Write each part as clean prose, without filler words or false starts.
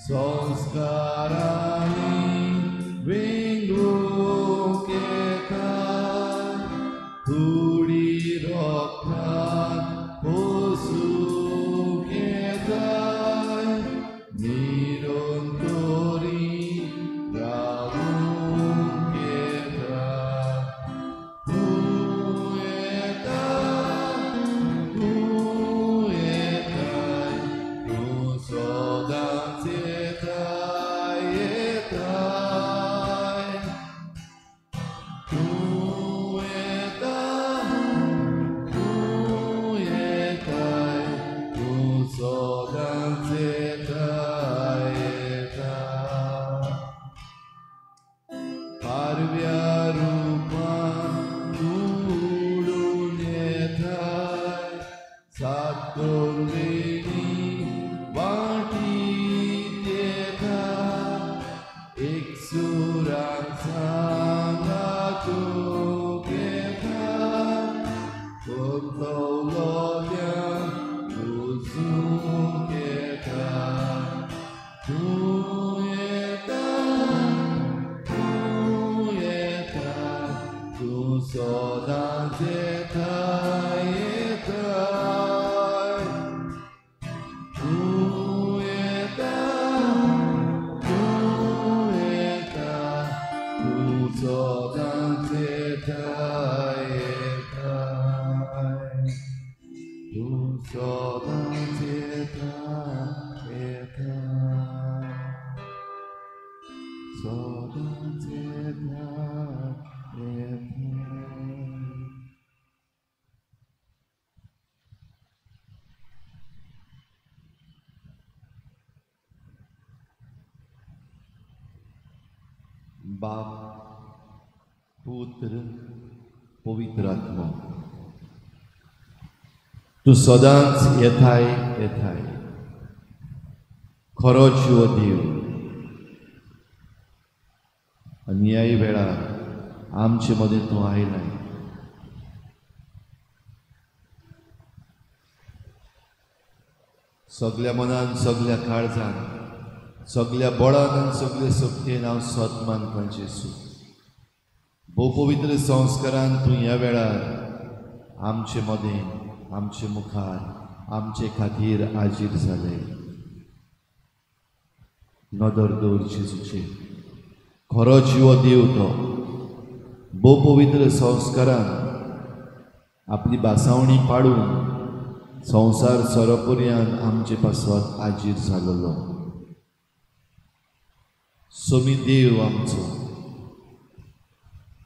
संस्कारांनी वेंगूंक येता कुडी रोखतात पोसूंक येता निरंतरी रावूंक येता तूं येता तूं येताय तूं सदांच येताय येताय तूं येता तूं येताय तूं सदांच येताय येताय पारव्या रुपान उडून येताय सात कोरलेनी वाटीत येता एक सुरान सांगातूंक येता कोंतवलोल्यान वचूंक येता तूं येता तूं येता तूं सदांच येता येताय तूं येता तूं येता तूं सदांच येता येताय तूं सदांच येता येताय सदांच येता येताय. बाप पुत्र पवित्र आत्मो तूं सदांच येताय येताय खरो जिवो देव आनी ह्याय वेळार आमचे मदें तूं आयलाय. सगल्या मनान सगल्या काळजान सगल्या बळान आनी सगले शक्तीन हांव सत मानता जेजू. भोव पवित्र संस्कारान तूं ह्या वेळार आमचे मदें आमचे मुखार आमचे खातीर हाजीर जाले. नदर दवर जेजूचेर खरो जिवो देव तो भोव पवित्र संस्कारान आपली भासावणी पाडून संवसार सोरोपर्यान आमचे पासत हाजीर जालोलो. सोमी देव आमचो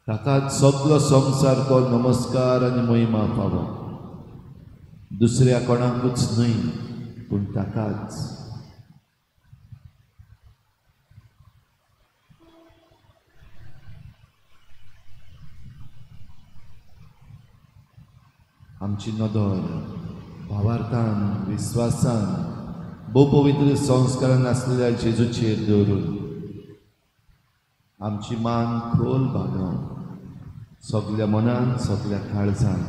ताकाच सगलो संवसार तो नमस्कार आनी महिमा फावो दुसऱ्या कोणाकूच न्हय पूण ताकाच. आमची नदर भावार्थान विस्वासान भोव पवित्र संस्कारान आसलेल्या जेजूचेर दवरून आमची मान खोल बागोवन सगल्या मनान सगल्या काळजान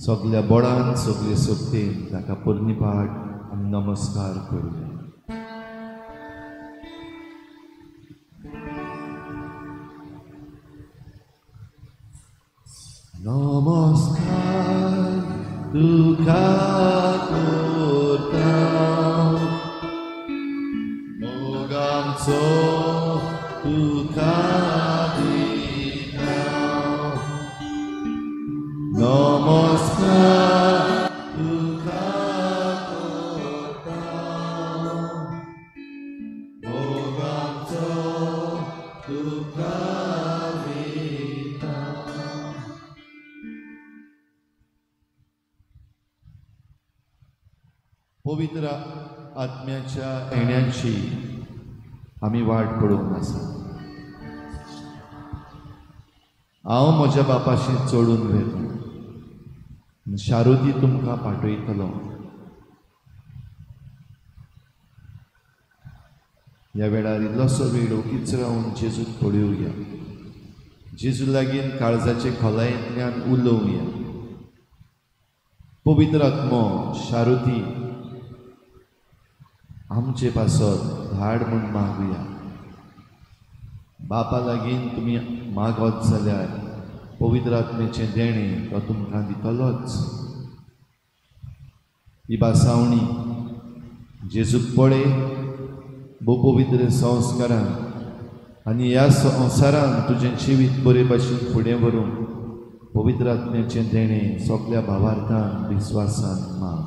सगल्या बळान सगले शक्तीन ताका पुर्णीपाठ आनी नमस्कार करुया. नमस्कार तुका करता मोग आमचो तुका दिता नमस्कार तुका करता मोग आमचो तुका दिता. पवित्र आत्म्याच्या येण्याची आमी वाट पळोवंक आसा. हांव म्हज्या बापाशी चडून वेतलो शारुदी तुमकां पाठयतलो. ह्या वेळार इल्लोसो वेळ ओगीच रावन जेजूक पळोवया जेजू लागीं काळजाचे खोलायेंतल्यान उलोवया. पवित्र आत्मो शारुदी आमचे पासत धाड म्हूण मागुया. बापा लागीं तुमी मागत जाल्यार पवित्र आत्म्याचें देणें तो तुमकां दितलोच. ही भासावणी जेजूक पळय भोव पवित्र संस्कारान आनी ह्या संवसारान तुजें जिवीत बरे भाशेन फुडें व्हरूंक पवित्र आत्म्याचें देणें सगल्या भावार्थान विस्वासान माग.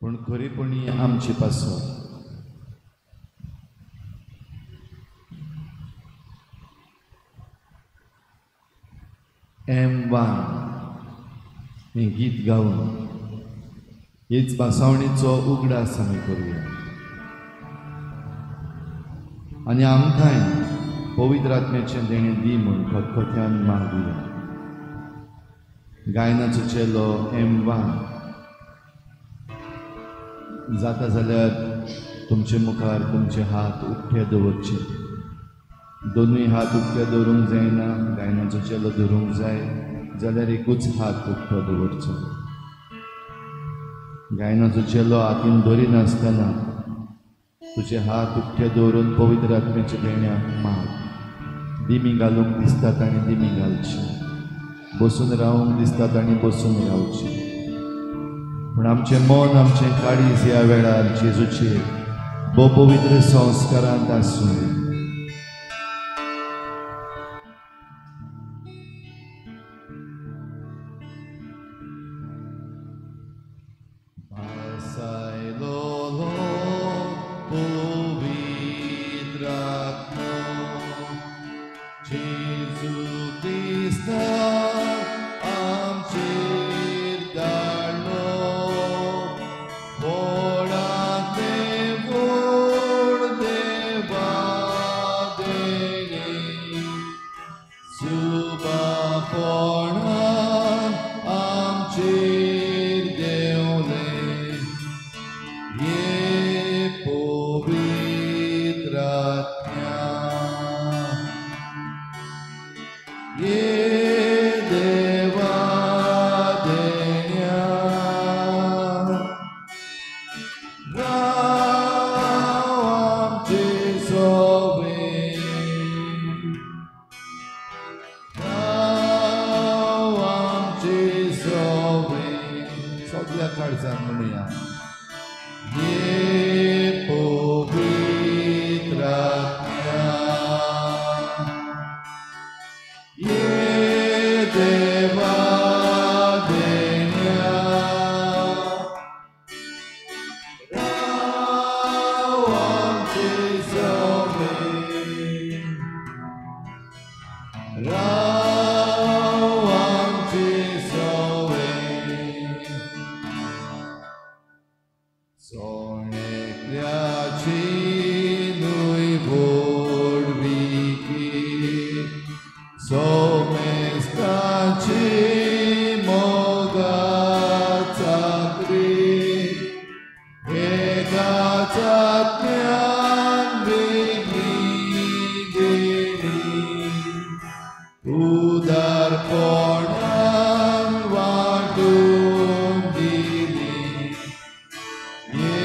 पूण खरेपणी आमचे पासत एम वान हें गीत गावन हेच भासावणीचो उगडास आमी करुया आनी आमकांय पवित्र आत्म्याचें देणें दी म्हूण खतखत्यान मागुया. गायनाचो चेलो एम वान जाता जाल्यार तुमचे मुखार तुमचे हात उक्ते दवरचे. दोनूय हात उक्ते दवरूंक जायना, गायनाचो चेलो धरूंक जाय जाल्यार एकूच हात उक्तो दवरचो. गायनाचो चेलो हातीन धरिनासतना तुजे हात उक्ते दवरून पवित्र आत्म्याच्या देण्याक माग. दिमी घालूंक दिसता ताणें दिमी घालची, बसून रावंक दिसता ताणें बसून रावची. पूण आमचें मन आमचें काळीज ह्या वेळार जेजूचेर भोव पवित्र संस्कारांत आसूं दी. Jesu Christa, आमचे उदारपणान आमचेर देंवलें ये पवित्र आत्म्या ये देवा देण्या राव आमचे सोबे राव आमचे सोबे सगळ्या काळजान म्हणुया ये पवित्र आत्म्या ये देवा देण्या राव आमचे सोबे राव आमचे सोबे सोणेकल्याची न्हय व्हडविकी सोमेस्ताची मोगा चाकरी एकाच आत्म्यान वेगळी देणी उदारपणान वांटून दिली ये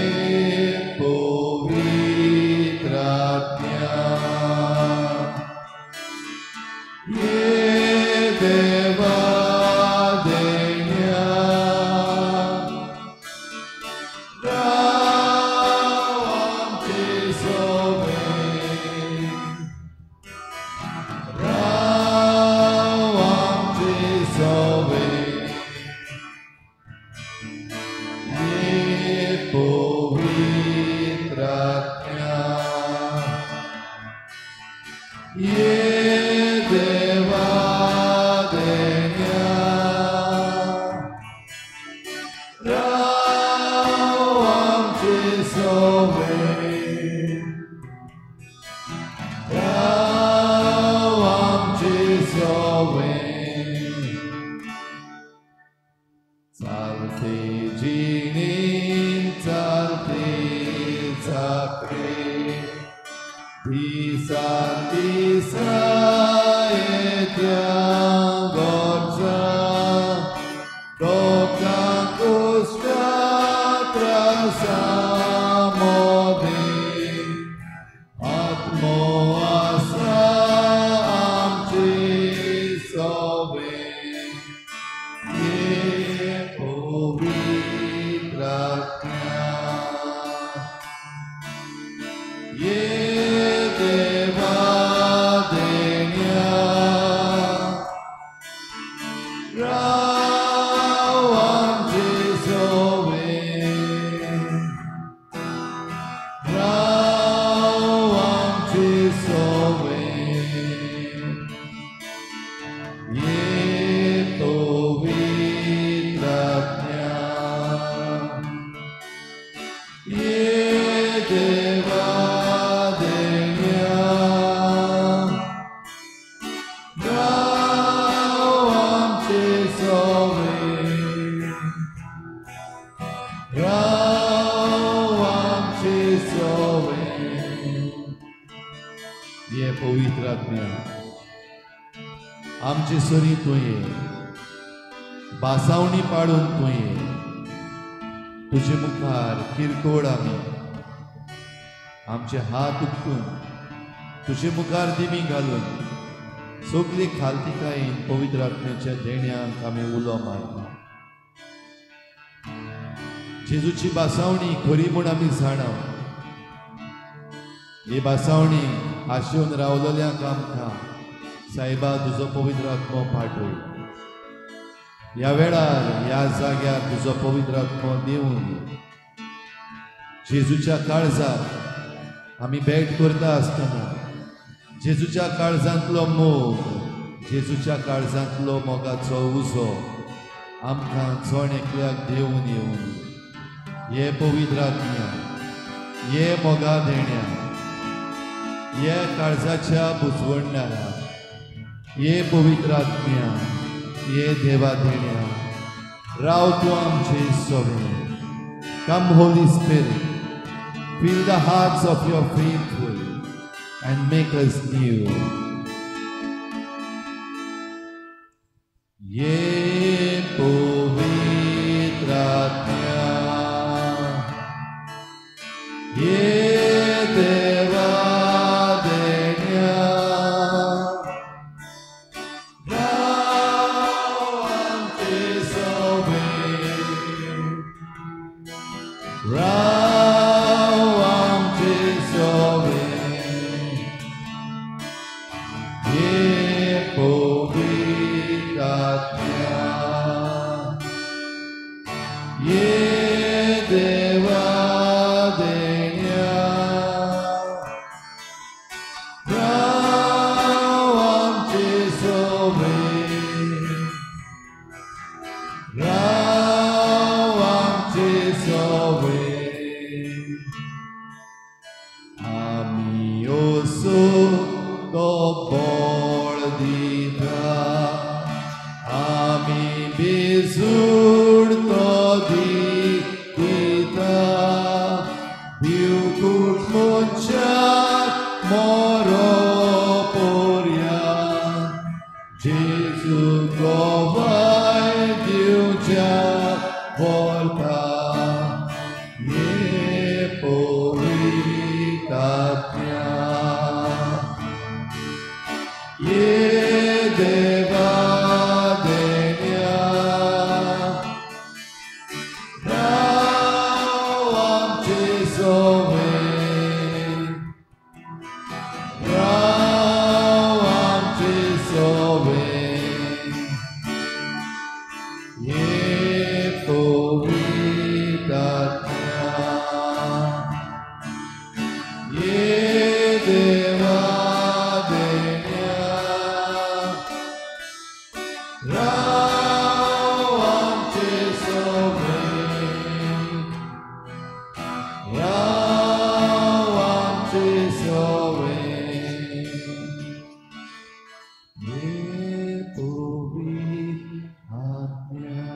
पवित्र आत्म्या ये देवा देण्या राव आमचे सोबे राव आमचे सोबे ये पवित्र आत्म्या ये देवा देण्या राव आमचे सोबे राव आमचे सोबे चालते जिणेन चालते चाकरे दिसान दिसा येत्या गरजा लोकांक उश्ट्या त्रासा मदें आत्मो आसा आमचे सोबे ये पवित्र आत्म्या ये देवा देण्या राव आमचे सोबे राव आमचे सोबे ये पवित्र आत्म्या ये देवा देण्या राव आमचे सोबे राव आमचे सोबे ये पवित्र आत्म्या आमचे सरी तूं ये बासावणी पाडून तूं ये तुजे मुखार किरकोळ आमी आमचे हात उखलून तुजे मुखार दिमी घालून सगली खालतिकायेन पवित्र आत्म्याच्या देण्यांक आमी उलो मारता. जेजूची बासावणी खरी म्हूण आमी जाणा. ही बासावणी आशेवन रावलेल्यांक आमकां सायबा तुजो पवित्र आत्मो पाठय. ह्या वेळार ह्या जाग्यार तुजो पवित्र आत्मो दिवन जेजूच्या काळजाक आमी भेट करता आसतना जेजूच्या काळजांतलो मोग, जेजूच्या काळजांतलो मोगाचो उजो आमकां जण एकल्याक देवून येवन हे पवित्र आत्म्या, हे मोगा देण्या, हे काळजाच्या बुजवणाऱ्या, हे पवित्र आत्म्या ये देवा देण्या, राव तूं आमचे सोबे. Come Holy Spirit, fill the hearts of your faithful and make us new. ये पवित्र आत्म्या, ये देवा देण्या, राव आमचे सोबे, राव आमचे सोबे. ये पवित्र आत्म्या, ये देवा देण्या, राव आमचे सोबे, राव आमचे सोबे. आमी ओसो तो बळ दिता, आमी बेजूड तो दिता, भिवकूट मनशाक मरो पोरयान, जेजू गवाय दिवच्या वरता. ये पवित्र आत्म्या, ये देवा देण्या, राव आमचे सोबे, राव आमचे सोबे. ये पवित्र आत्म्या, ये देवा देण्या, राव आमचे सोबे, राव आमचे सोबे. ये पवित्र आत्म्या,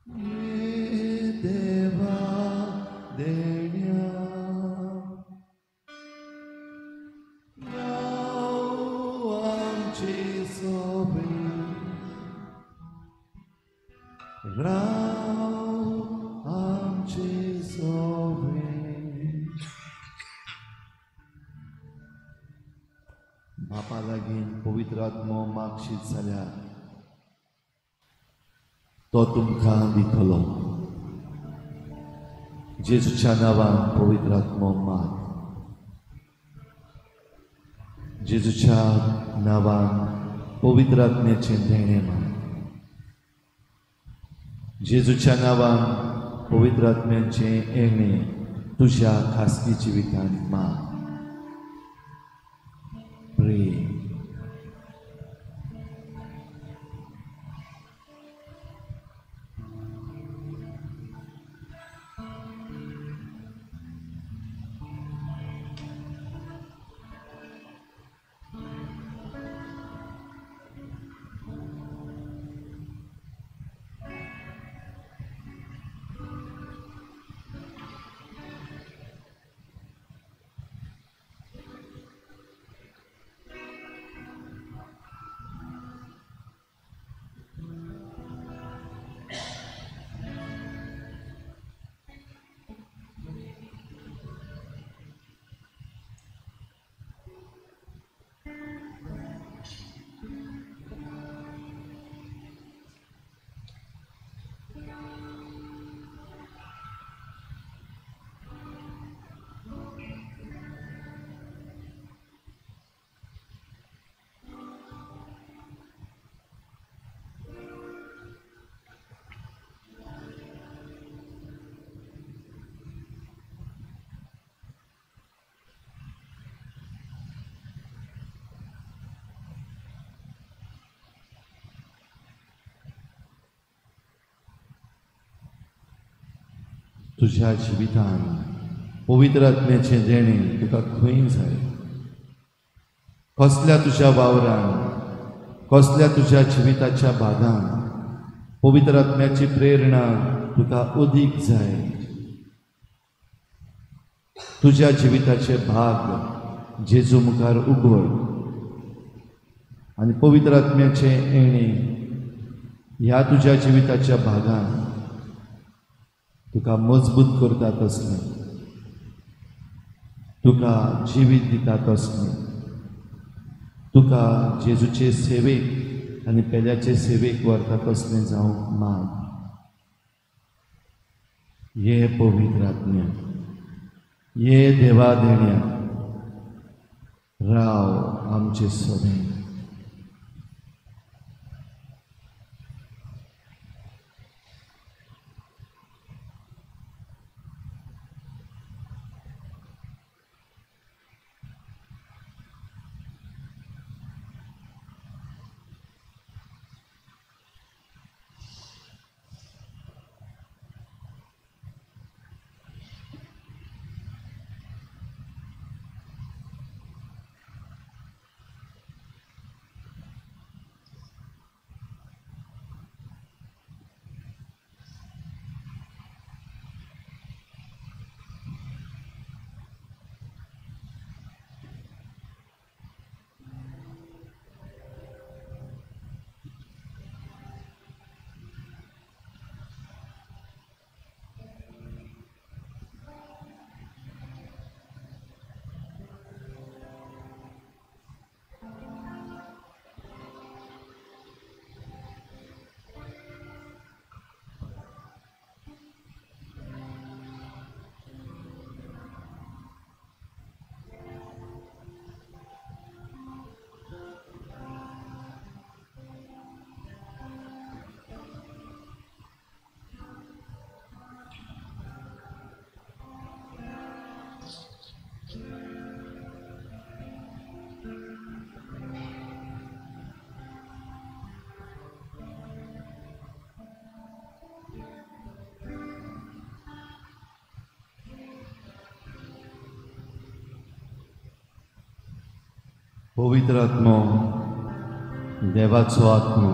ये देवा देण्या, राव आमचे सोबे, राव आमचे सोबे. बापा लागीं पवित्र आत्मो मागशीत जाल्यार तो तुमकां दितलो. जेजूच्या नांवान पवित्र आत्मो माग, जेजूच्या नांवान पवित्र आत्म्याचें देणें माग, जेजूच्या नांवान पवित्र आत्म्याचें येणें तुज्या खासगी जिवितांत माग. Pray. तुझ्या जिवितान पवित्र आत्म्याचें देणें तुका खंय जाय, कसल्या तुज्या वावरान कसल्या तुज्या जिविताच्या भागान पवित्र आत्म्याची प्रेरणा तुका अदीक जाय। तुज्या जिविताचे भाग जेजू मुखार उगड आनी पवित्र आत्म्याचें येणें ह्या तुज्या जिविताच्या भागान तुका मजबूत करता तसलें, तुका जिवीत दिता तसलें, तुका जेजूचे सेवेक आनी पेल्याचे सेवेक व्हरता तसलें जावंक माग। ये पवित्र आत्म्या, ये देवा देण्या, राव आमचे सभेन। पवित्र आत्मो देवाचो आत्मो,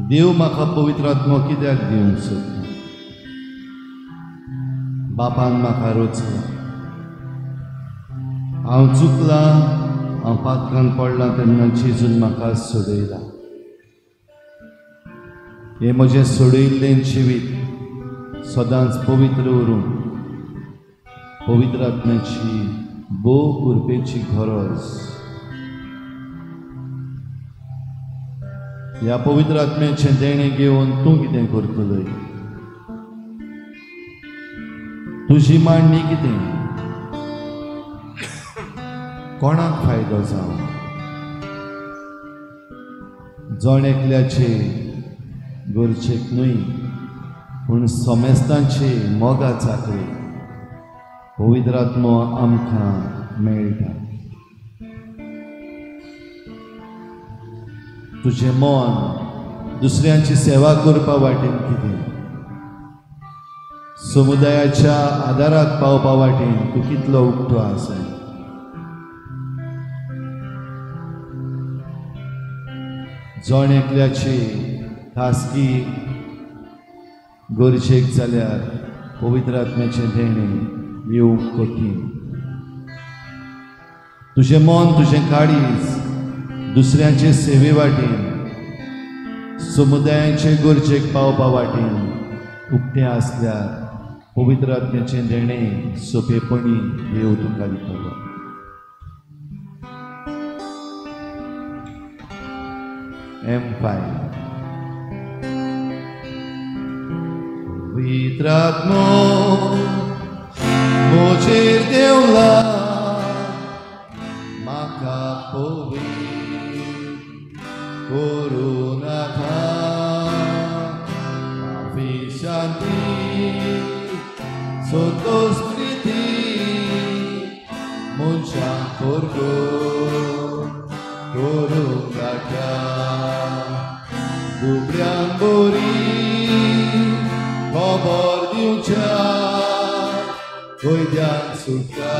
देव म्हाका पवित्र आत्मो कित्याक दिवंक सोदता? बापान म्हाका रचला, हांव चुकलां, हांव पातकान पडलां तेन्ना जेजून म्हाका सोडयला। हें म्हजें सोडयिल्लें जिवीत सदांच पवित्र उरूं, पवित्र आत्म्याची भोव कृपेची गरज। ह्या पवित्र आत्म्याचें देणें घेवन तूं कितें करतलोय? तुजी मांडणी कितें? कोणाक फायदो जावं? जण एकल्याचे गरजेक न्हय पूण समेस्तांचे मोगा चाकरे पवित्र आत्मो आमकां मेळटा। तुजें मन दुसऱ्यांची सेवा करपा वाटेन कितें, समुदायाच्या आदाराक पावपा वाटेन तूं कितलो उक्तो आसा? जण एकल्याची खासगी गरजेक जाल्यार पवित्र आत्म्याचें देणें येवंक कठीण। तुजें मन, तुजें काळीज दुसऱ्यांचे सेवे वाटेन, समुदायाचे गरजेक पावपा वाटेन उक्तें आसल्यार पवित्र आत्म्याचें देणें सोंपेपणी देव तुका दितलो। M5 पवित्र आत्मो म्हजेर देवला, म्हाका पवित्र करूं नाका, माफी शांती संतोष प्रिती मनशांक परगट करूंक गाठ्या, दुबळ्यांक बरी खबर दिवच्या, कैद्यांक सुटका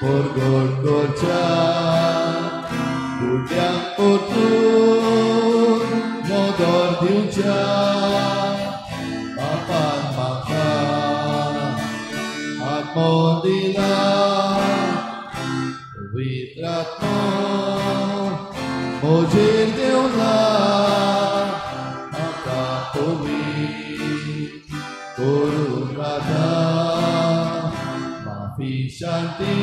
परगट करच्या, कुड्यांक परतून नदर दिवच्या बापान म्हाका आत्मो दिला पवित्र आत्मो म्हजेर देंवला म्हाका पवित्र करून रावता माफी शांती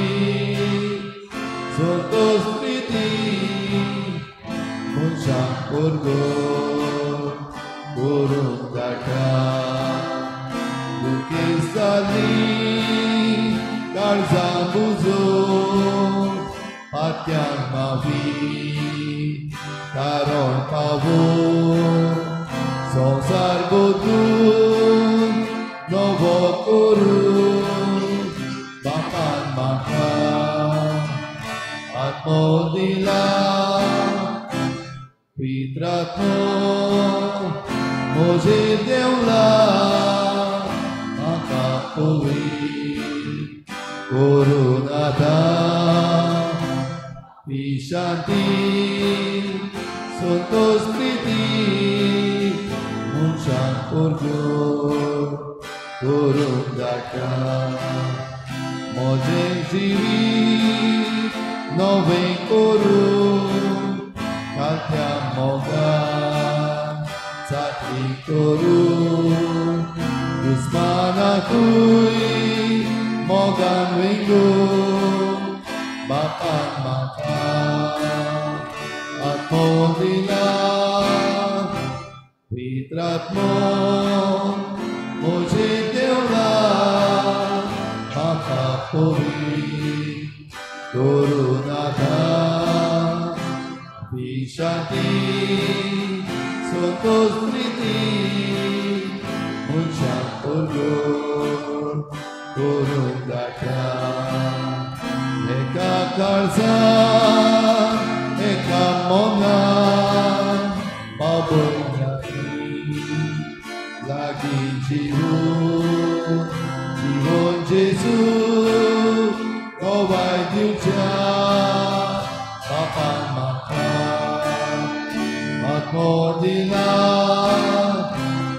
संतोष प्रीती मनशांक परगट करून धाडटा दुखेस्त जालीं काळजां बुजोवन पात्यांक माफी कारण पावोवन संवसार बदलून नवो करून बापान म्हाका आत्मो दिला पवित्र आत्मो म्हजेर देंवला म्हाका पवित्र करून आतां ही शांती संतोष प्रीती मनशांक परगट करून धाडटा म्हजें जिवीत नवें करून कालत्या मोगान चाकरी करून दुस्मानाकूय मोगान वेंगोवन बापान म्हाका आत्मो दिला पवित्र आत्मो म्हजेर देंवला म्हाका पवित्र करून आतां ही शांती संतोष प्रीती मनशांक परगट करून धाडटा एका काळजान एका मोगान बाबय लागीं जिवन जिवन जेजू गवाय दिवच्या बापान म्हाका आत्मो दिला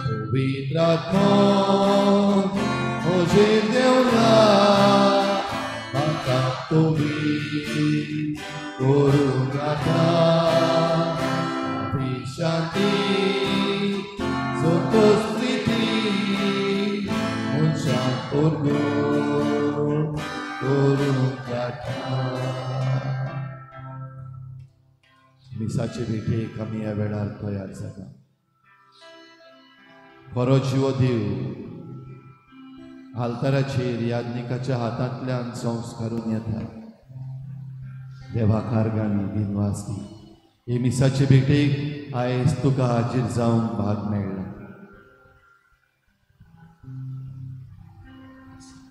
पवित्र आत्मो म्हजेर देंवला म्हाका पवित्र करून आतां माफी शांती संतोष प्रीती मनशांक परगट करून धाडटा. मिसाचे भेटेक आमी ह्या वेळार तयार जाता. खरो जिवो देव आल्ताराचेर याज्ञिकाच्या हातांतल्यान संस्कारून येता. देवा कार्गांनी दिनवास दी. हे मिसाचे भेटेक आयज तुका हाजीर जावन भाग मेळ्ळा.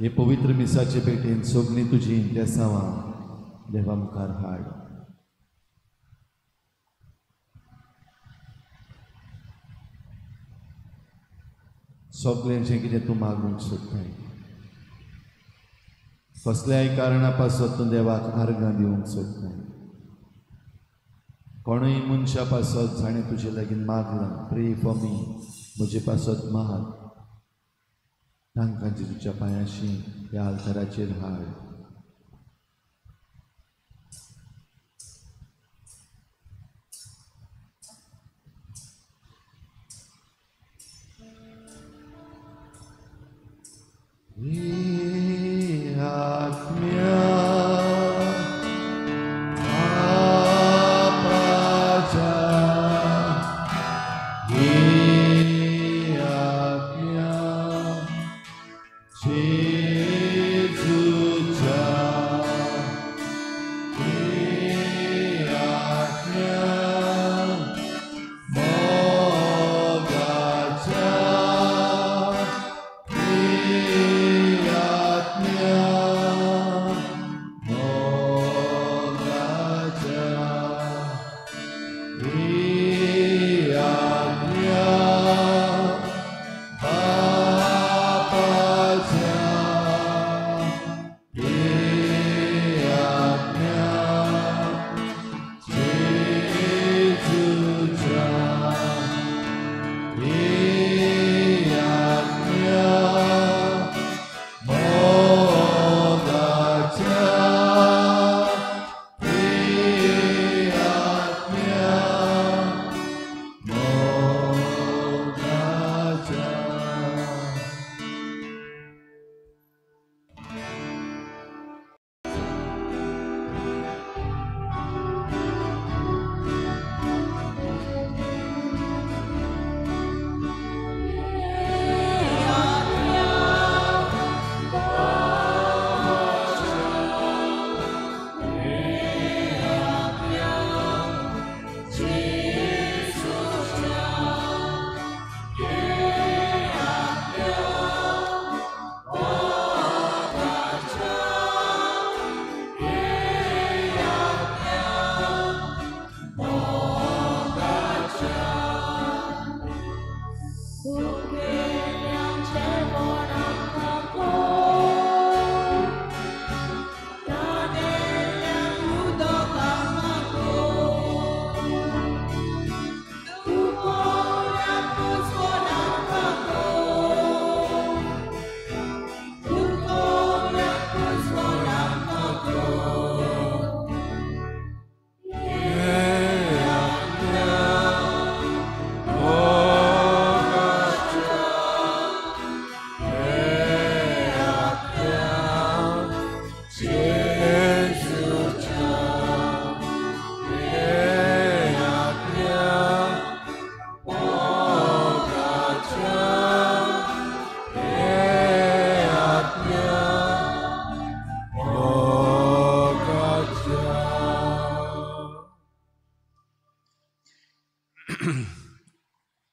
हे पवित्र मिसाचे भेटेन सगळीं तुजीं इंतेसांवां देवा मुखार हाड. सगळें जें कितें तूं मागूंक सोदताय कसल्याय कारणा पासत तूं देवाक आर्गां दिवंक सोदताय कोणूय मनशा पासत जाणें तुजे लागीं मागलां प्रे फॉर मी म्हजे पासत माग तांकां जेजूच्या पांयाशी ह्या आल्ताराचेर हाड. आत्म्या बापाच्या हे आत्म्या जेजूच्या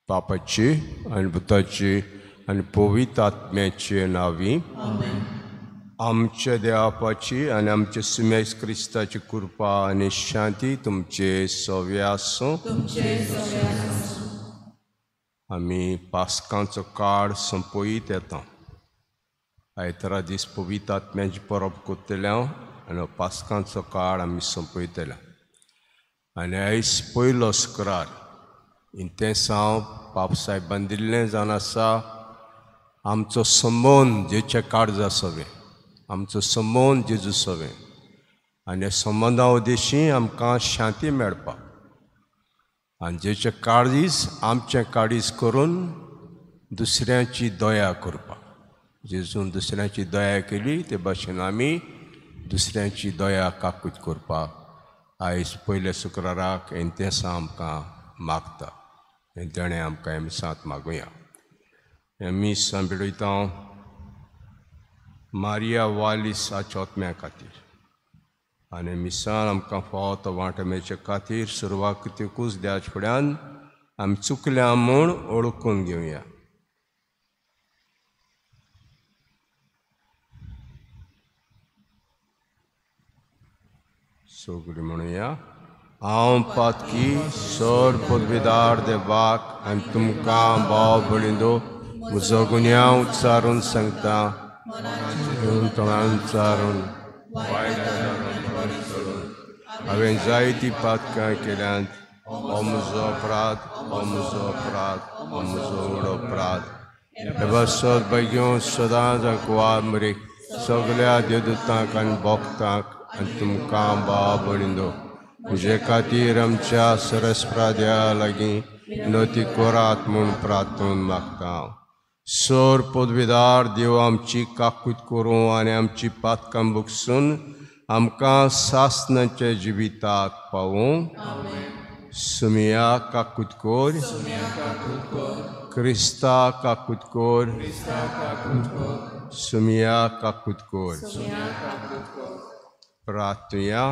बापाची आनी पुताची आनी पवित्र आत्म्याचे नांवी आमच्या देवापाची आनी आमच्या सुमेश क्रिस्ताची कृपा आनी शांती तुमचे सव्या आसूं. आमी पास्कांचो काळ सोंपयत येता. आयतारा दीस पवित्र आत्म्याची परब करतले हांव आनी पास्कांचो काळ आमी सोंपयतले. आनी आयज पयलो शुक्रार इंतेसांव पाप साहेबान दिल्लें जावन आसा. आमचो संबंद जेच्या काळजा सवें, आमचो संबंद जेजू सवें आनी ह्या संबंदा उद्देशी आमकां शांती मेळपाक आनी जेचें काळीज आमचें काळीज करून दुसऱ्यांची दया करपाक. जेजून दुसऱ्यांची दया केली ते भाशेन आमी दुसऱ्यांची दया काकूत करपाक आयज पयल्या शुक्राराक इंतेसां आमकां मागता आनी तेणें आमकां हें मिसांत मागुया. हें मीस आमी भेटयता मारिया वालीस हाच्या आत्म्या खातीर आनी मिसान आमकां फावो तो वांटो मेळचे खातीर सुरवातीकूच द्याच फुड्यान आमी चुकल्या म्हूण ओळखून घेवया. सगळीं म्हणुया, हांव पातकी सर पदवीदार देवाक आनी तुमकां भाव भयणींनो म्हजो गुन्यांव उच्चारून सांगता, तोंडान उच्चारून वायट चलून हांवें जायतीं पातकां केल्यांत. हो म्हजो अपराध, हो म्हजो अपराध, हो म्हजो व्हड अपराध. हे सद भाग्यो सदांच कुवार मरेक सगळ्या देवदूतांक आनी भक्तांक आनी तुमकां भाव भयणींनो म्हजे खातीर आमच्या सरस्प्राद्या लागीं विनवती करात म्हूण प्रार्थना मागता. सर पदवीदार देव आमची काकूत करूं आनी आमची पातकां बगसून आमकां सासणाच्या जिविताक पावूं. सुमिया काकूत कोर, क्रिस्ता काकूत कोर, सुमिया काकूत कोर. प्रार्थुया.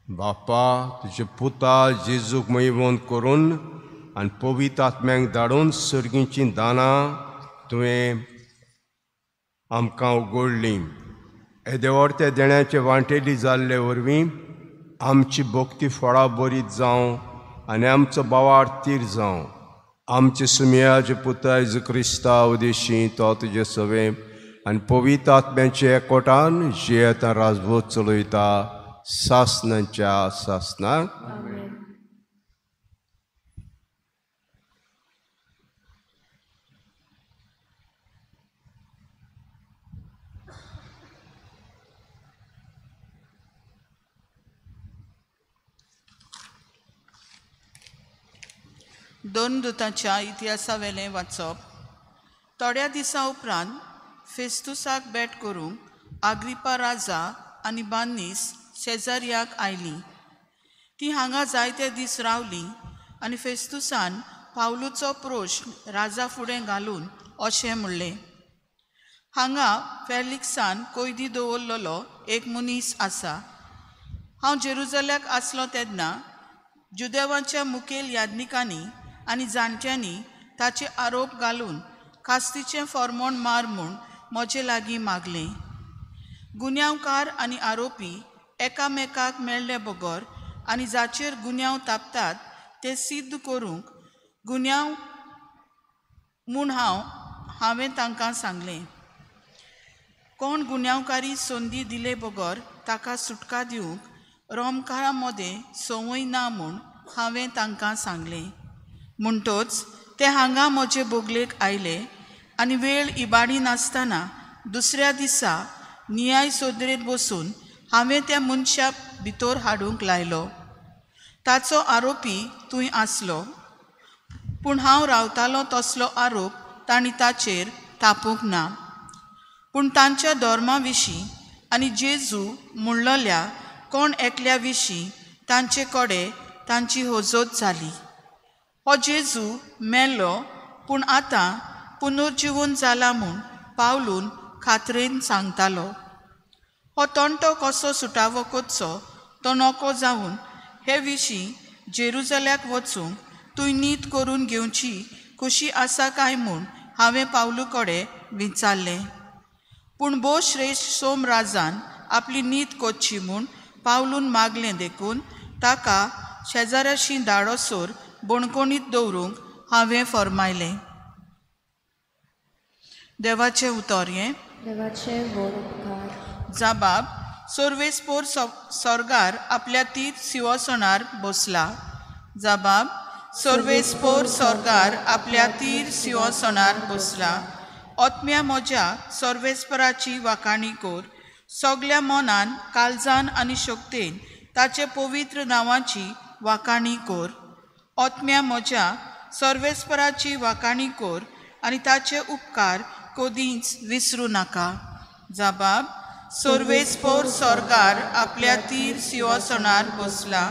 बापा तुजे पुता जेजूक मयवंत करून आनी पवित्र आत्म्यांक धाडून सर्गीचीं दानां तुवें आमकां उगडलीं. येदेव्हड त्या देण्याचे वांटेली जाल्ले वरवीं आमची भक्ती फळां बरीत जावं आनी आमचो बावार तीर जावं. आमचे सुमयाचे पुता जेजू क्रिस्ता उदेशी तो तुजे सवें आनी पवित्र आत्म्याचे एकवटान जियेता राजभोज चलयता सासणाच्या सासणाक. दोन दुतांच्या इतिहासावेलें वाचप. थोड्या दिसां उपरांत फेस्तुसाक भेट करूंक आग्रिपा राजा आनी बान्नीस शेजार्याक आयलीं. ती हांगा जायते दीस रावली आनी फेस्तुसान पावलूचो प्रश्न राजा फुडें घालून अशें म्हणलें, हांगा फेलिक्सान कोयदी दवरलेलो एक मनीस आसा. हांव जेरुजल्याक आसलो तेन्ना जुदेवांच्या मुखेल याज्ञिकांनी आनी जाणट्यांनी ताचे आरोप घालून कास्तीचें फॉर्मोण मार म्हूण म्हजे लागीं मागलें. गुन्यांवकार आनी आरोपी एकामेकाक मेळ्ळे बगर आनी जाचेर गुन्यांव तापतात ते सिद्ध करूंक गुन्यांव म्हूण हांवें तांकां सांगलें. कोण गुन्यांवकारी संदी दिले बगर ताका सुटका दिवंक रोमकारां मदें संवय ना म्हूण हांवें तांकां सांगलें. म्हणटोच ते हांगा म्हजे बोगलेक आयले आनी वेळ इबाडी नासतना दुसऱ्या दिसा नियाय सोदरेंत बसून हांवें त्या मनशाक भितर हाडूंक लायलो. ताचो आरोपी तूंय आसलो, पूण हांव रावतालो तसलो आरोप तांणी ताचेर तापूंक ना. पूण तांच्या धर्मा विशीं आनी जेजू म्हणलेल्या कोण एकल्या विशीं तांचे कडेन तांची हजत जाली. हो जेजू मेलो पूण आतां पुनर्जिवन जाला म्हूण पावलून खात्रेन सांगतालो. हो तंटो कसो सुटावो करचो तो नको जावन हे विशीं जेरुजल्याक वचूंक तूं नीत करून घेवची कशी आसा काय म्हूण हांवें पावलू कडेन विचारलें. पूण भोव श्रेश्ठ सोम राजान आपली नीत करची म्हूण पावलून मागलें देखून ताका शेजाऱ्याशी धाडोसर बणकोणीत दवरूंक हांवें फर्मायलें. देवाचें उतर हें. देवाचे व्हड उपकार. जाबाब सर्वेस्पोर सोर्गार आपल्या तीर सिंवासनार बसला. जाबाब सर्वेस्पोर सोर्गार आपल्या तीर सिंवासनार बसला. आत्म्या म्हज्या सर्वेस्पराची वाखाणी कर. सगल्या मनान काळजान आनी शक्तेन ताचे पवित्र नांवाची वाखाणी कर. आत्म्या म्हज्या सर्वेस्पराची वाखाणी कर आनी ताचे उपकार कदींच विसरूं नाका. जाबाब सर्वेस्पोर सोर्गार आपल्या तीर सिंवासनार बसला.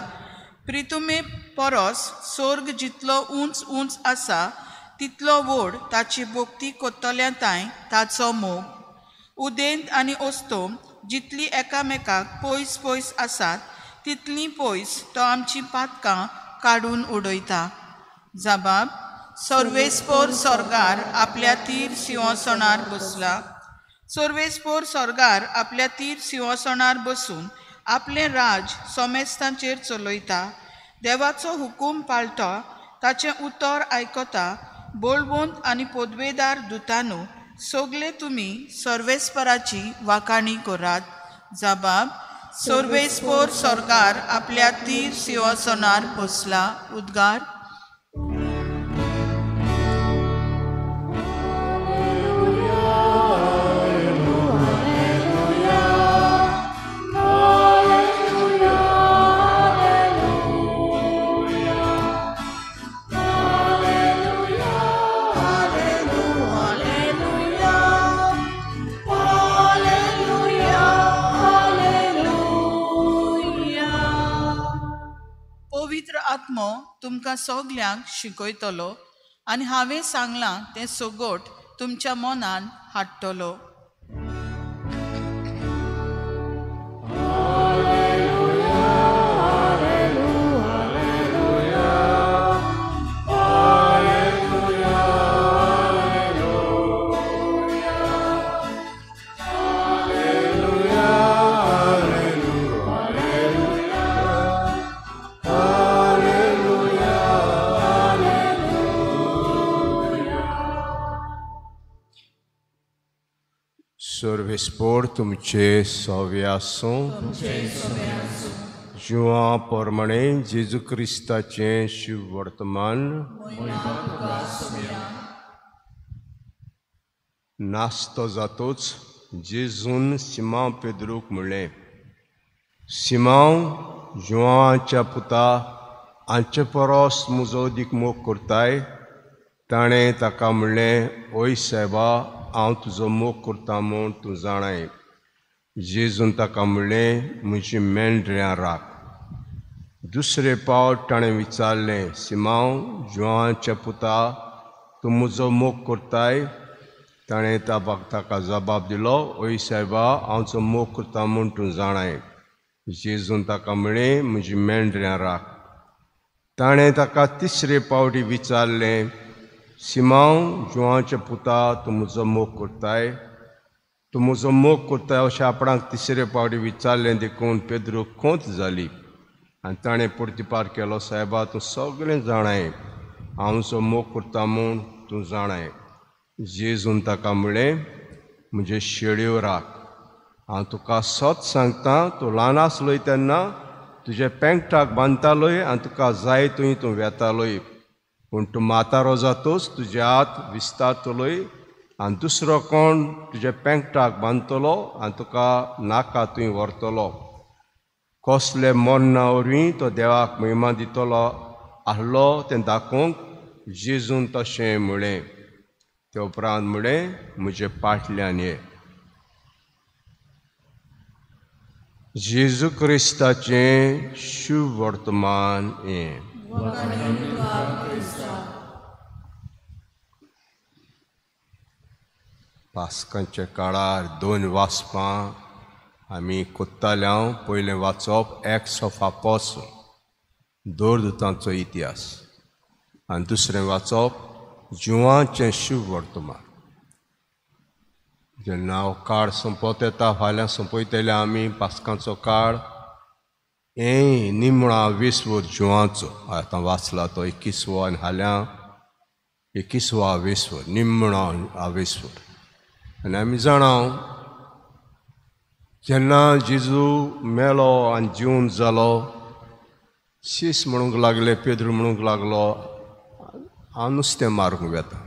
प्रितुमे परस सोर्ग जितलो उंच उंच आसा तितलो व्हड ताची भक्ती कोत्तल्या तांय ताचो मोग. उदेंत आनी अस्तोम जितली एकामेकाक पयस पयस आसात तितली पयस तो आमची पातकां काडून उडयता. जाबाब सर्वेस्पोर सोर्गार आपल्या तीर सिंवासनार बसला. सर्वेस्पोर सोर्गार आपल्या तीर सिंवासनार बसून आपलें राज सोमेस्तांचेर चलयता. देवाचो हुकूम पाळटा, ताचें उतर आयकता. बळवंत आनी पदवेदार दुतानू सगले तुमी सर्वेस्पराची वाखाणी करात. जाबाब सर्वेस्पोर सोर्गार आपल्या तीर सिंवासनार बसला. उद्गार. आत्मो तुमकां सगल्यांक शिकयतलो आनी हांवें सांगलां तें सगट तुमच्या मनान हाडटलो. सर्वेस्पोर तुमचे सवे आसूं. जुआं प्रमाणे जेजू क्रिस्ताचें शिव वर्तमान नास्तो जातोच जेजून सिमांव पेद्रूक म्हणलें, सिमांव जुआंच्या पुता हांचे परस म्हजो अदीक मोग करताय. ताणें ताका म्हणलें, ओय सायबा, हांव तुजो मोग करता म्हूण तूं जाणाय. जेजून ताका म्हणलें, म्हजी मेंढऱ्यां राख. दुसरे पावट ताणें विचारलें, सिमांव जुआंच्या पुता तूं म्हजो मोग करताय. ताणें ताका जबाब दिलो, ओय सायबा, हांव तुजो मोग करता म्हूण तूं जाणाय. जेजून ताका म्हणलें, म्हजी मेंढऱ्यां राख. ताणें ताका तिसरे पावटी विचारलें, सिमांव जुआंच्या पुता तूं म्हजो मोग करताय. तूं म्हजो मोग करताय अशें आपणाक तिसरे पावटी विचारलें देखून पेद्रूक खोंत जाली आनी ताणें प्रतिपार केलो, सायबा, तूं सगळें जाणाय, हांव तुजो मोग करता म्हूण तूं जाणाय. जेजून ताका म्हणलें, म्हजे शेळयो राख. हांव तुका सत सांगता, तूं ल्हान आसलोय तेन्ना तुजे पेंकटाक बांदतालोय आनी तुका जाय थंय तूं वेतालोय. पूण तूं म्हातारो जातोच तुजे हात विस्तारतलोय आनी दुसरो कोण तुजे पेंकटाक बांदतलो आनी तुका नाका थंय व्हरतलो. कसले मरणा वरवीं तो देवाक महिमा दितलो आहलो तें दाखोवंक जेजून तशें म्हणलें. ते उपरांत म्हणलें, म्हजे पाटल्यान ये. जेजू क्रिस्ताचें शुभ वर्तमान हें. पास्कांच्या काळार दोन वाजपां आमी कोत्ताले पयलें वाचप एक्ट्स ऑफ अपोस्टल, दोरदूतांचो इतिहास, आनी दुसरें वाचप जिवाचें शिववर्तमान. जेन्ना हो काळ सोंपत येता, फाल्यां सोंपयतले आमी पास्कांचो काळ, हें निमणा विस्व जिवाचो आतां वाचला तो 21वो आनी फाल्यां 21वो आवेस्वर, निमणो आवेस्वर. आनी आमी जाणा जेन्ना जेजू मेलो आनी जिवन जालो, शीस म्हणूंक लागले, पेद्रू म्हणूंक लागलो, हांव नुस्तें मारूंक वेता.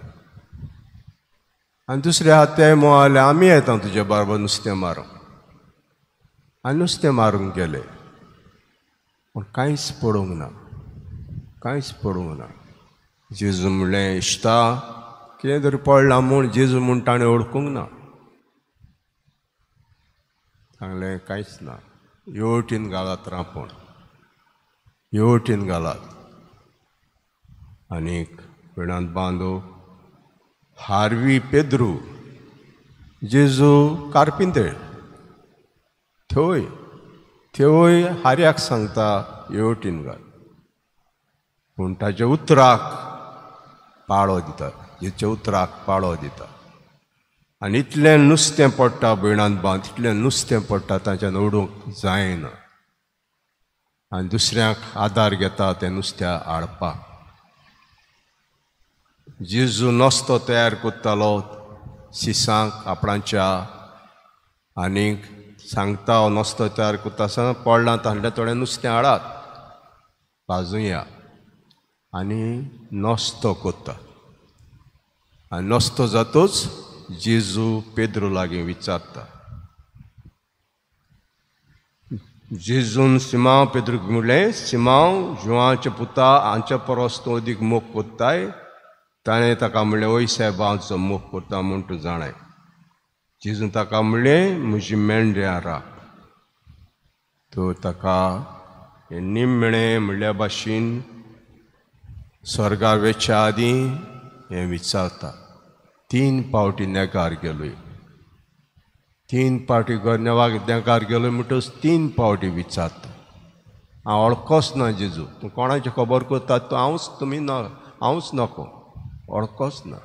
आनी दुसरे आहा ते मोआले, आमी येता तुजे बरोबर नुस्तें मारूंक. आनी नुस्तें मारूंक गेले, पूण कांयच पडूंक ना, कांयच पडूंक ना. जेजू म्हणलें, इश्टा कितें तरी पडलां म्हूण जेजू म्हूण ताणें वळखूंक ना. सांगलें कांयच ना, येवटीन घालात रांपोण, येवटीन घालात. आनीक वेणांत बांदो हारवी पेद्रू जेजू कार्पिंतेळ थंय थंय हार्याक सांगता येवटीन घाल, पूण ताच्या उतराक पाळो दिता, जेच्या उतराक पाळो दिता. आनी इतलें नुस्तें पडटा भयणांत बांद, इतलें नुस्तें पडटा तांच्यान ओडूंक जायना. आनी दुसऱ्यांक आदार घेता तें नुस्त्या हाडपाक. जेजू नुस्तो तयार करतालो शिसांक आपणाच्या, आनीक सांगता हो नुस्तो तयार करता आसतना पडलां तांतलें थोडें नुस्तें हाडात भाजुया, आनी नुस्तो करता. आनी नुस्तो जातूच जेजू पेद्रू लागीं विचारता. जेजून सिमांव पेद्रूक म्हणलें, सिमांव जुवांच्या पुता, हांच्या परस तूं अदीक मोग कोत्ताय. ताणें ताका म्हणलें, वय सायबा, हांव तुजो मोग करता म्हूण तूं जाणाय. जेजून ताका म्हणलें, म्हजी मेंढरां राख. तर ताका हें निमणें म्हणल्या भाशेन स्वर्गार वेच्या आदीं हें विचारता. 3 पावटी नेगार गेलोय, 3 पावटी नेगार गेलोय म्हणटकच 3 पावटी विचारता. हांव वळखोच ना जेजू, तूं कोणाची खबर करता तूं हांवच, तुमी ना, हांवच नको, वळखोच ना.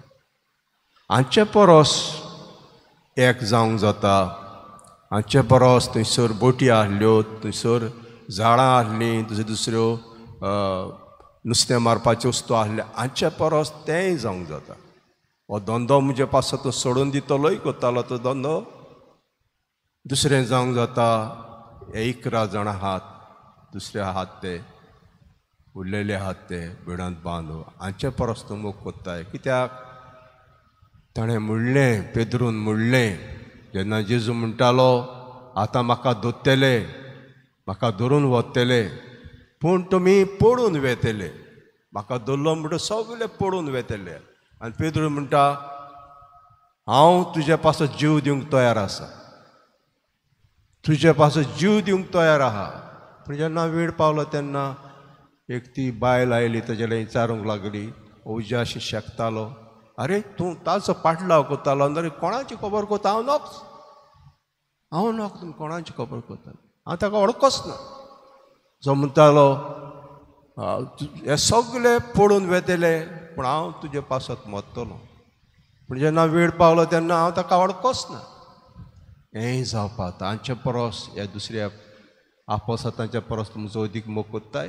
हांचे परस एक जावंक जाता, हांचे परस थंयसर बोटी आसल्यो, थंयसर झाडां आसलीं, दुसऱ्यो दुसऱ्यो नुस्तें मारपाच्यो वस्तू आसल्यो, हांचे परस तेंय जावंक जाता. हो धंदो म्हजे पासत तूं सोडून दितलोय करतालो तो धंदो. दुसरें जावंक जाता, हे 11 जाणां आहात, दुसरे आहात ते उरलेले आहात ते बिडांत बांदू, हांचे परस तूं मोग कोत्ताय कित्याक? ताणें म्हणलें, पेद्रून म्हणलें, जेन्ना जेजू म्हणटालो आतां म्हाका दोत्तले, म्हाका धरून वतले, पूण तुमी पडून वेतले, म्हाका धरलो म्हणटा सगळे पडून वेतले. आनी पेद्रू म्हणटा, हांव तुजे पासत जीव दिवंक तयार आसा, तुजे पासत जीव दिवंक तयार आहा. पूण जेन्ना वेळ पावलो तेन्ना एक ती बायल आयली, ताजे कडेन विचारूंक लागली, उज्याशी शेकतालो, आरे तूं ताचो पाटलाव करतालो, आनी कोणाची खबर करता? हांव नोक, हांव नोक, तुमी कोणाची खबर करता? हांव ताका वळखोच ना. जो म्हणटालो हे सगळे पडून वेतले, पूण हांव तुजे पासत मरतलो. पूण जेन्ना वेळ पावलो तेन्ना हांव ताका वळखोच ना. हेंय जावपा तांचे परस ह्या दुसऱ्या आपोसातांच्या परस तुमचो अदीक मोग कोत्ताय.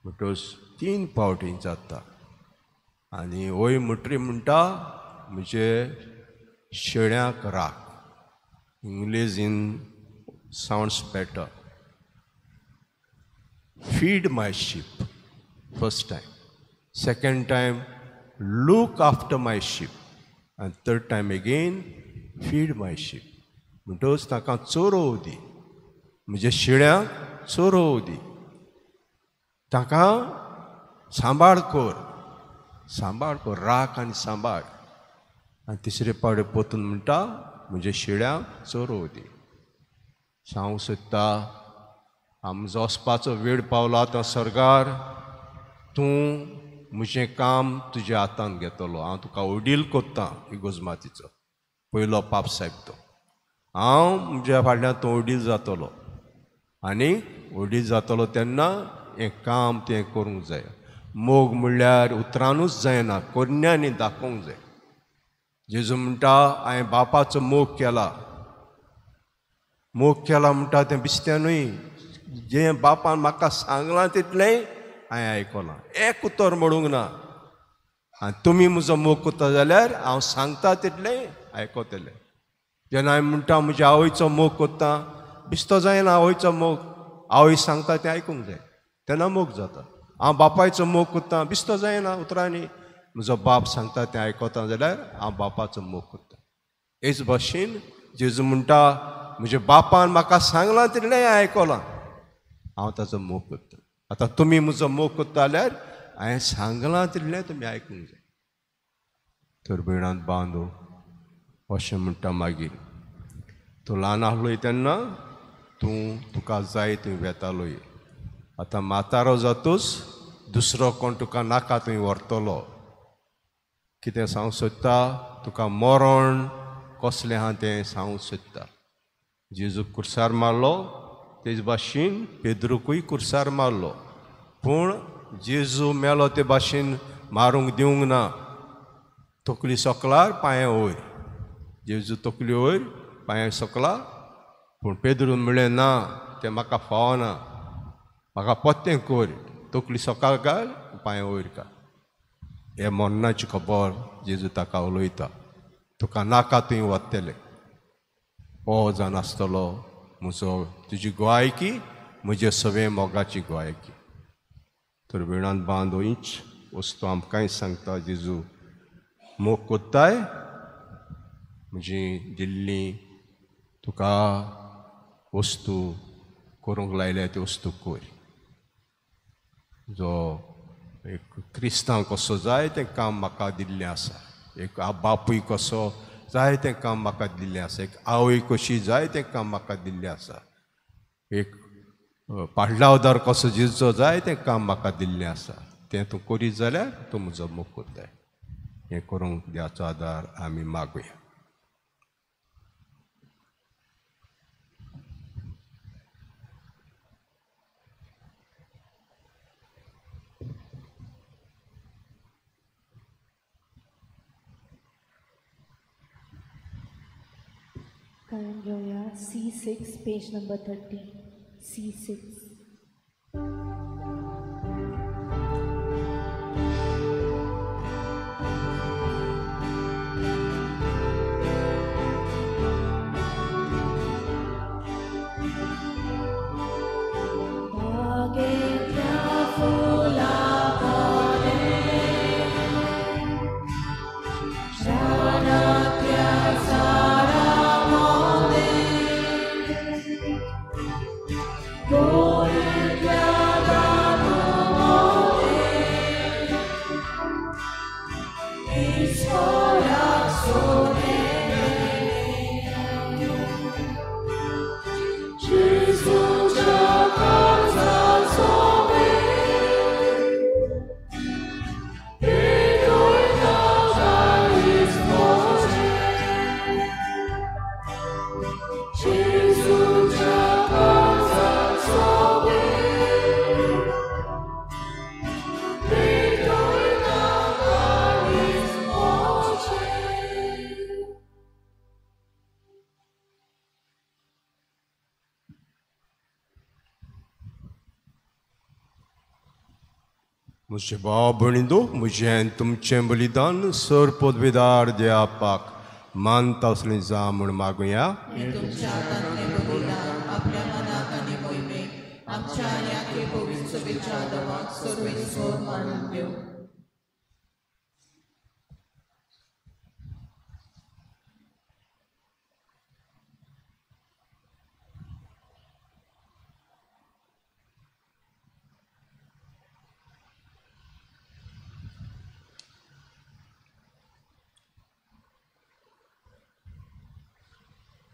म्हणटकच 3 पावटी जाता. आनी वय म्हणटरी म्हणटा, म्हजे शेळ्यांक राख. इंग्लेजीन sounds better, feed my sheep first time, second time look after my sheep, आनी third time again feed my sheep. म्हणटकच ताका चरोव दी, म्हज्या शेळ्यांक चरोव दी, ताका सांबाळ कर, सांबाळ कर, राख आनी सांबाळ. आनी तिसरे पावटे पोतून म्हणटा, म्हज्या शेळ्यांक चरोव दी. सांगूंक सोदता, आमचो वचपाचो वेळ पावला आतां सर्गार, तूं म्हजें काम तुज्या हातान घेतलो, हांव तुका वडील कोत्ता इगोजमातीचो पयलो पाप सायब तो, हांव म्हज्या फाटल्यान तूं वडील जातलो आनी वडील जातलो तेन्ना हें काम तें करूंक जाय. मोग म्हणल्यार उतरानूच जायना, करण्यांनी दाखोवंक जाय. जेजू म्हणटा हांवें बापाचो मोग केला. मोग केला म्हणटा तें बिस्त्या न्हय, जें बापान म्हाका सांगलां तितलें हांवें आयकलां, एक उतर म्हणूंक ना. आनी तुमी म्हजो मोग करता जाल्यार हांव सांगता तितलें आयकतलें. जेन्ना हांवें म्हणटा म्हज्या आवयचो मोग करता, बिस्तो जायना आवयचो मोग, आवय सांगता तें आयकूंक जाय तेन्ना मोग जाता. हांव बापायचो मोग करता, बिस्तो जायना उतरांनी, म्हजो बाप सांगता तें आयकता जाल्यार हांव बापाचो मोग करता. हेच भाशेन जेजू म्हणटा म्हज्या बापान म्हाका सांगलां तितलें आयकलां, हांव ताचो मोग करता. आतां तुमी म्हजो मोग करता जाल्यार हांवें सांगलां तितलें तुमी आयकूंक जाय. तर भयणांत बांदो अशें म्हणटा मागीर तूं ल्हान आसलोय तेन्ना तूं तुका जाय थंय वेतालोय, आतां म्हातारो जातूच दुसरो कोण तुका नाका थंय व्हरतलो. कितें सांगूंक सोदता, तुका मरण कसलें आहा तें सांगूंक सोदता. जेजूक कुर्सार मारलो तेज भाशेन पेद्रूकूय कुर्सार मारलो, पूण जेजू मेलो ते भाशेन मारूंक दिवंक ना. तकली सकलार पांये वयर, जेजू तकली वयर पांये सकला, पूण पेद्रून म्हणलें ना तें म्हाका फावना, म्हाका पत्तें कर, तकली सकाळ घाल पांये वयर घाल. हे मरणाची खबर जेजू ताका उलयता, तुका नाका थंय वतलें. हो जावन आसतलो म्हजो तुजी गोवायकी, म्हजे सगळे मोगाची गोवायकी. तर वेळान बांदो इंच वस्तू आमकांय सांगता जेजू, मोग कोत्ताय म्हजी दिल्ली तुका वस्तू करूंक लायल्या त्यो वस्तू कर. जो एक क्रिस्तांव कसो जाय तें काम म्हाका दिल्लें आसा, एक बापूय कसो जाय तें काम म्हाका दिल्लें आसा, एक आवय कशी जाय तें काम म्हाका दिल्लें आसा, एक पाडलावदार कसो जिजो जाय तें काम म्हाका दिल्लें आसा. तें तूं करीत जाल्यार तूं म्हजो मोग करताय. हें करूंक देवाचो आदार आमी मागुया. गायन घेवया C6 page number 30. C6. म्हजे भाव भयणींनो, म्हजें तुमचें बलिदान सर पदवेदार देवाक मानता असलें जा म्हूण मागुया. तुमच्या हातांतलें बलिदान आपल्या मनाक आनी मोहिमेक आमच्या आनी आखे पवित्र सभेच्या देवाक सर्वेस्वर मानून दिवं.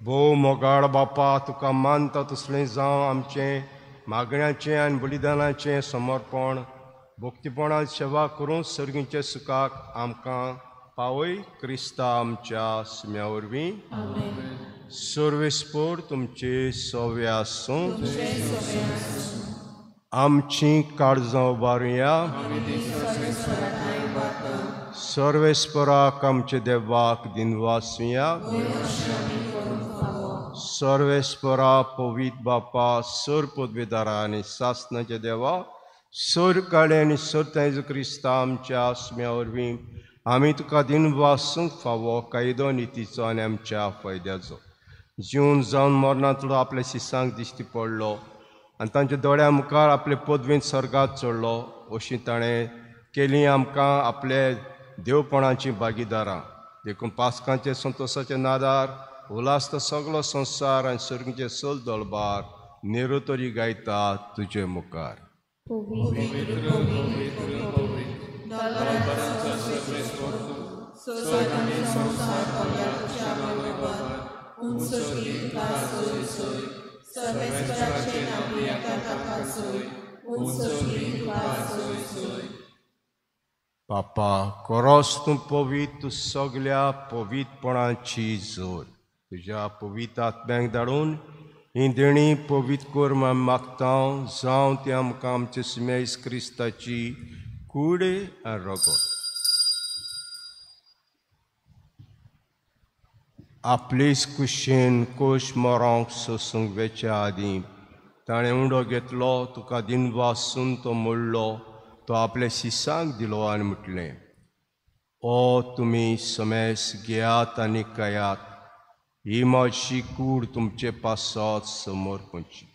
भोव मोगाळ बापा, तुका मानता तसलें जावं आमचें मागण्याचें आनी बलिदानाचें समर्पण भक्तीपणान सेवा करून सर्गींच्या सुखाक आमकां पावय क्रिस्ता आमच्या सुम्या वरवीं. सर्वेस्पोर तुमचे सोवे आसूं. आमची काळजां उबारुया. सर्वेस्पराक आमचे देवाक दिनवासुया. सर्वेस्परा पवित्र बापा सर पदवेदारा आनी सासनाच्या देवा सर काळे आनी सर तेजो क्रिस्ता आमच्या आसम्या वरवीं आमी तुका दिनवासूंक फावो कायदो नितीचो आनी आमच्या फायद्याचो. जिवन जावन मरणांतलो आपल्या शिसांक दिश्टी पडलो आनी तांच्या दोळ्या मुखार आपले पदवेंत सर्गात चडलो. अशी ताणें केली आमकां आपले देवपणाची भागीदारां. देखून पास्कांचे संतोसाचे नादार उल्हासता सगलो संवसार आनी सर्गीचे सल दळबार निरोतरी गायता तुजे मुखार. बापा कोरोस तूं पवित्र, तूं सगल्या पवित्रपणाची जोर. तुज्या पवित्र आत्म्याक धाडून ही देणी पवित्र कर म्हूण मागता जावं ती आमकां आमचे सुमेस क्रिस्ताची कूड आनी रगत. आपलेच कुशेन कोश मरोंक सोसूंक वेच्या आदीं ताणें उंडो घेतलो, तुका दिनवासून तो मोडलो, तो आपल्या शिसांक दिलो आनी म्हटलें, ओ तुमी समेस घेयात आनी खायात, ही म्हजी कूड तुमचे पासत समर्पणची.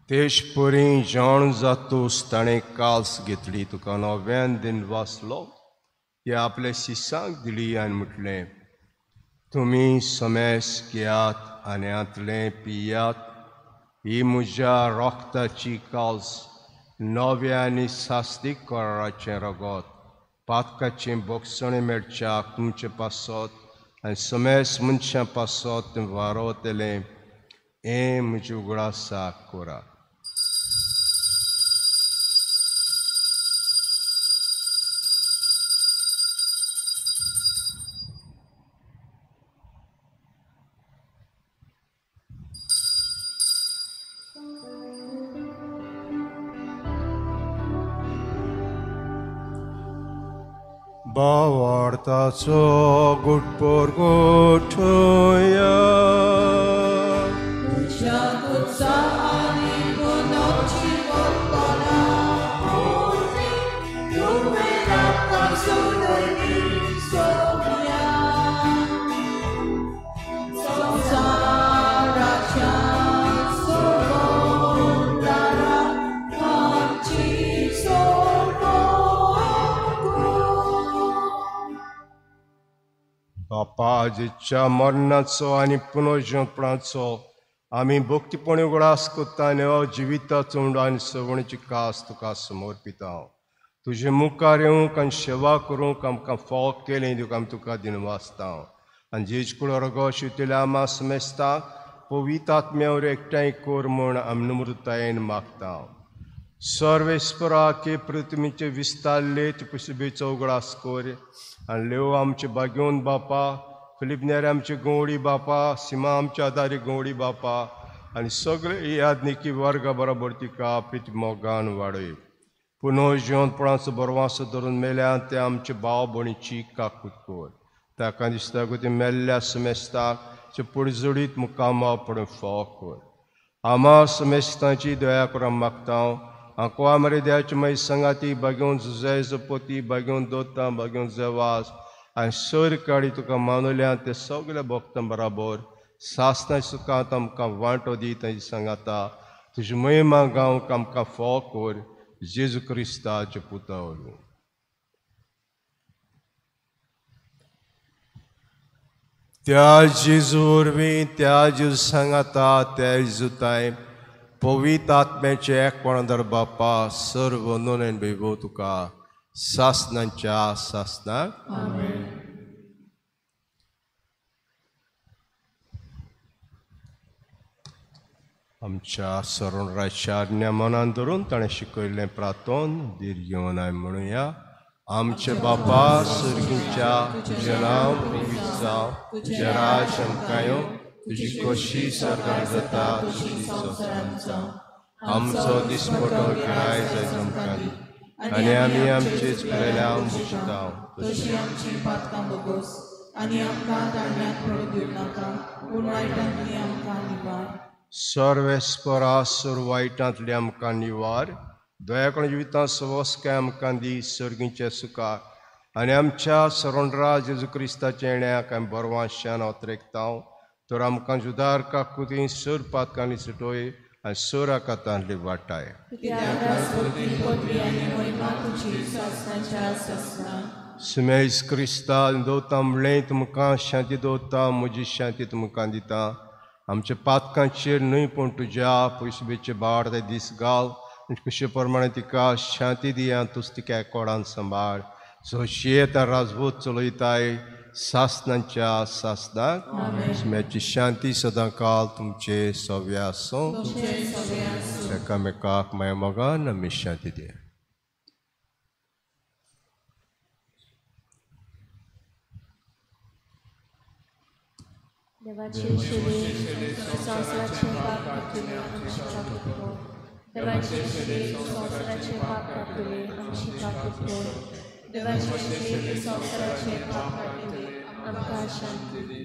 तेश परी जाण जातूस ताणें काल्स घेतली, तुका नव्यान दिन वाचलो, ती आपल्या शिसांक दिली आनी म्हटलें, तुमी समेस घेयात आनी हांतलें पियात, ही म्हज्या रोगताची काल्स, नव्या आनी सास्तीक कराराचें रगत, पातकाचें बोगसणें मेळच्या तुमचे पासत आनी समेस मनशां पासत तें वारोवतलें, हें म्हज्या उगडासाक करात. भावार्थाचो गुटपोर गोठोया बापा मरणाचो आनी पुनर्जिवपणाचो आमी भक्तीपणी उगडास करता आनी हो जिविताचो उंडो आनी सवणीची कास तुका समर्पिता. तुजे मुखार येवंक आनी सेवा करूंक आमकां फावो केलें देखून आमी तुका दिनवासता. आनी जेज कुळो रगो शिवतल्या आमा समेस्ता पवित्र आत्म्यावर एकठांय कर म्हूण आमी नम्रतायेन मागता. सर्वेस्परा के पृथ्वीचे विस्तारले ते पुसबेचो उगडास कर आनी लेव आमचे भाग्योन बापा, फिलीप नेरे आमचे गवळी बापा, सीमा आमच्या आदारी गवळी बापा आनी सगळे यादनिकी वर्गा बरोबर तिका प्रिती मोगान वाडय. पुनः जिवनपणाचो बरवासो धरून मेल्या ते आमचे भाव भयणीची काकूत कर. ताका दिसता ती मेल्ल्या समेस्ताक पुडजोडीत मुकामा पडून फावो कर. आमा समेस्तांची दया करून मागता. आंकवा मरे देवाचे मागीर संगाती बागेवन जुजायचो पोती बागेवन दोतां बागेवन जेवास आनी सर काडी तुका मानवल्या ते सगल्या भक्तां बराबर सासना सुखांत आमकां वांटो दी तांची सांगाता तुजी महिमा गावंक आमकां फावो कर जेजू क्रिस्ताच्या पुता वरवीं. त्या जेजू वरवीं, त्या जेजू सांगाता, त्या जेजू पवित्र आत्म्याचे एकपण दर बापा सर्व नोनेन वैभव तुका सासनाच्या सासनाक. आमच्या सरणराच्या आज्ञा मनान धरून ताणें शिकयल्लें प्रातोन धीर घेवन आमी म्हणुया. आमचे बापा सर्गीच्या, तुजें नांव पवित्र जावं, तुजें राज आमकां येवं, तुजी खोशी सर्गार जाता तशी संवसारांत जावं. आमचो दिसपटो गिराय जायत आमकां दी आनी आमी आमचेच प्रेल्या मुशिता तशी आमची पातकां भोगोस आनी आमकां ताळण्यांत पडूं दिवं नाका, पूण वायटांतली आमकां निवार. सर्वेस्परा सर वायटांतली आमकां निवार, दयाकण जिवितां सवस्काय आमकां दी सर्गींचे सुखार आनी आमच्या सरणराज जेजू क्रिस्ताच्या येण्याक आमी बरवांशान अत्रेकता. तर आमकां जुदार काकुती सर पातकांनी सुटोय आनी सर आकातांतली वाटाय. सुमेज क्रिस्ता दवता म्हणलें तुमकां शांती दवता, म्हजी शांती तुमकां दिता. आमच्या पातकांचेर न्हय पूण तुज्या पयसुबेचे बाड ते दीस घाल, कशे प्रमाणे तिका शांती दिया, तूच तिका एकोडान सांबाळ. जोशी राजभूत चलयताय सासनाच्या सासनाक. सुम्याची शांती सदां काल तुमचे सव्या आसूं. एकामेकाक माया मोगान आमी शांती दिया. देवाचे शिले संवसाराचे पाप काडटले आमची काकूट कर. देवाचे शिले संवसाराचे पाप काडटले आमची काकूट कर. देवाचे शिले संवसाराचे पाप काडटले आमकां शांती दी.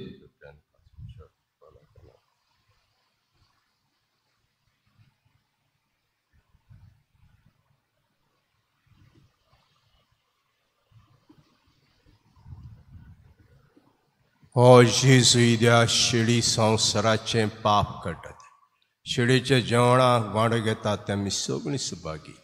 हो जेजू त्या शिडी संवसाराचें पाप काडटा, शिडीच्या जेवणाक वांटो घेतात ते आमी सगळीं सुभागी.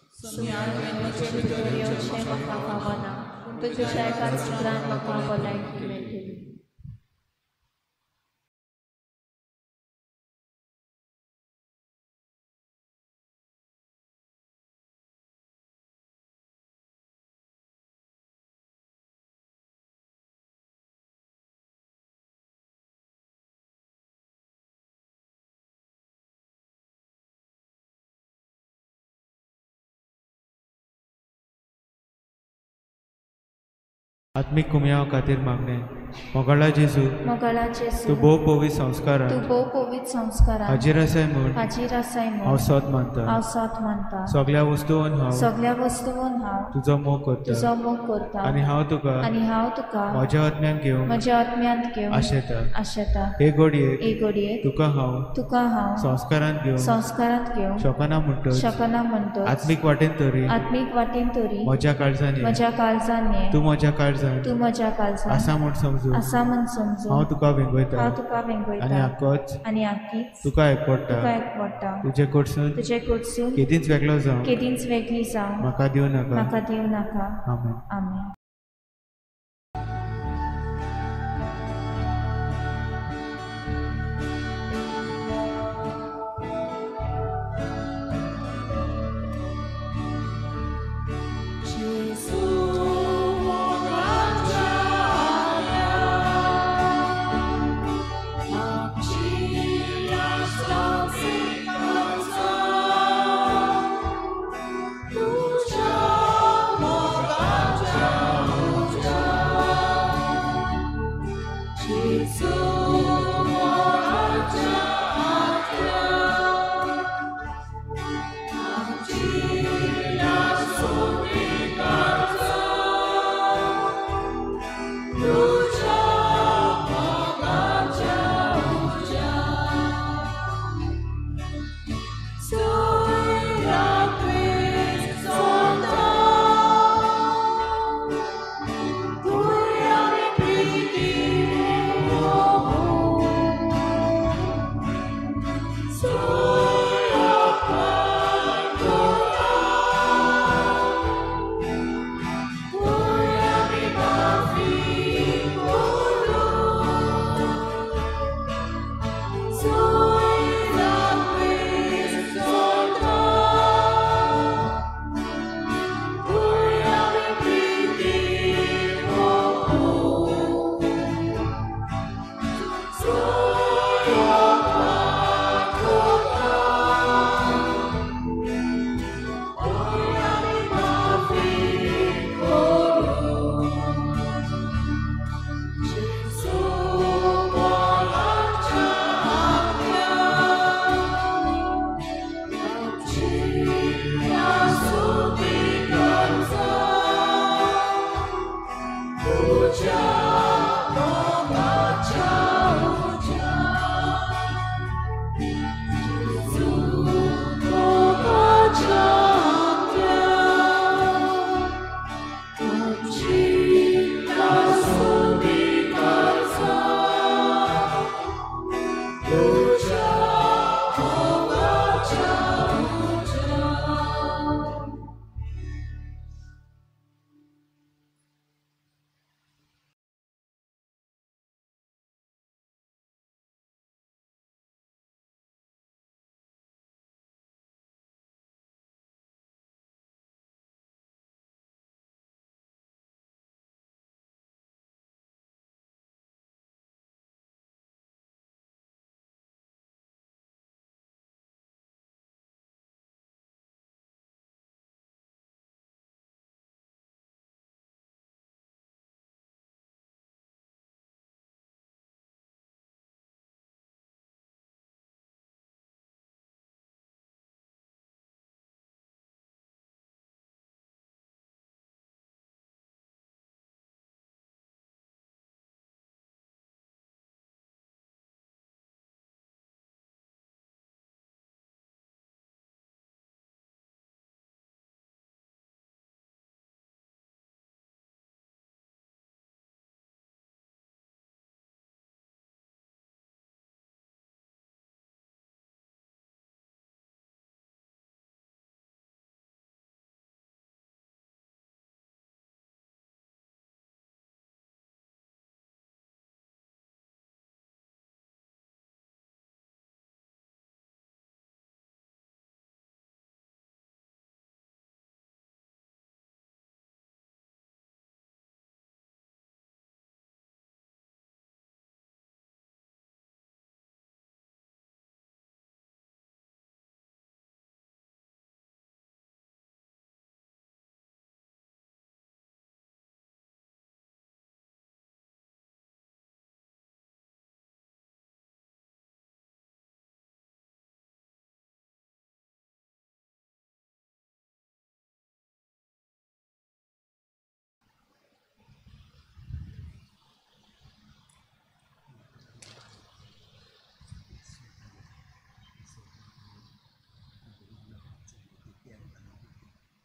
आत्मीक कुमयाव खातीर मागणें. मोगाळा जेजू, तूं भोव पवित्र संस्कारान हाजीर आसाय म्हूण हांव सोद मानता. सगळ्या वस्तून हांव तुजो मोग करता आनी हांव तुका म्हज्या आत्म्यांत घेवंक आशेता. हे घडयेक तुका हांव संस्कारांत घेवंक शकना म्हणटच आत्मीक वाटेन तरी म्हज्या काळजान ये, तूं म्हज्या काळजान आसा म्हूण समजू हांव तुका वेंगयता आनी आकीच तुका एकवटा. तुजे कडसून केदींच वेगळो जावं म्हाका दिवं नाका. आमेन. आमेन. Oh,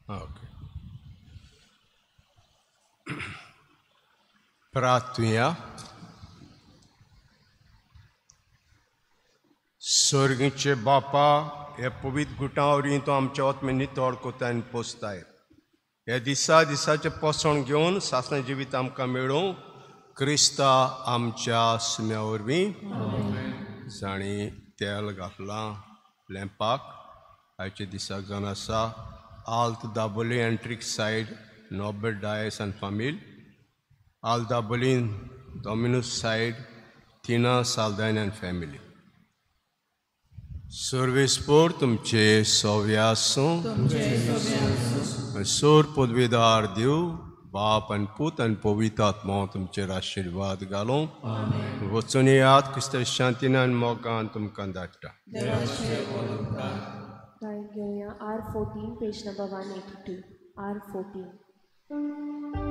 okay. प्रार्थुया. स्वर्गीचे बापा, हे पवित्र गुटां वरवीं तूं आमच्या आत्मे नितळ कोता आनी पोसताय. हे दिसा दिसाचें पोसण घेवन सासणा जिवीत आमकां मेळूं क्रिस्ता आमच्या सुम्या वरवीं. जाणी तेल घातलां लॅम्पाक आयच्या दिसाक जावन आसा आल्त दाबोली एंट्रीक सायड नॉबर्ट डायस आनी फामील, आल्त दाबोलीन डॉमिनूस सायड टिना साल्दान आनी फॅमिली. सर्वेस्पोर तुमचे सोव्या आसूं. सोर पदवेदार देव बाप आनी पूत आनी पवित्र आत्मो तुमचेर आशिर्वाद घालूं. वचून येयात क्रिस्तांव शांतीन आनी मोगान तुमकां धाडटा. गायन घेवया R 14 page number 182. R 14.